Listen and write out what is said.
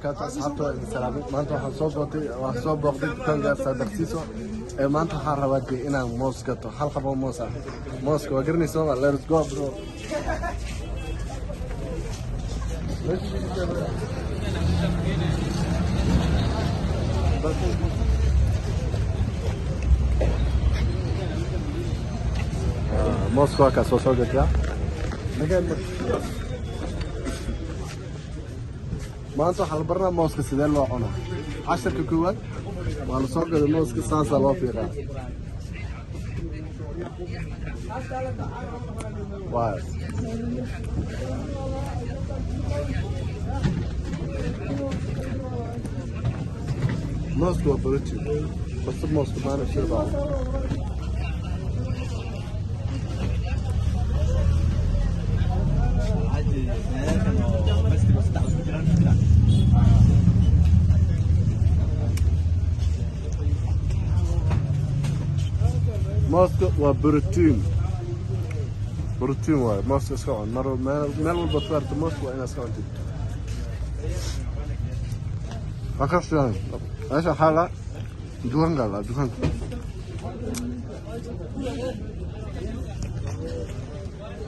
Asxaabta, waa idin salaamay. Maanta waxaan soo bootay, waxaan soo booqday dukaanka Saadaksiiso. Ee maanta waxaan rabaa dee inaan moos gato, hal xabo moos ah. Mooska waa garanaysa ma? Let's go, bro. Mooska waa kaas, soo gataa. Maanta waxaa la baranaa mooska sidee loo cunaa. Casharka koowaad waa la soo gaday mooska, saasaa loo fiiqaa. Waay, mooska waa protein basta. Mooska maana shir baa. Mooska waa protein, protein waaye. Mooska iska cun mar meel walba ku arto mooska, waa inaad iska cuntid. Waa ka fiican. Meesha waxaa la dukaanka, la dukaanka.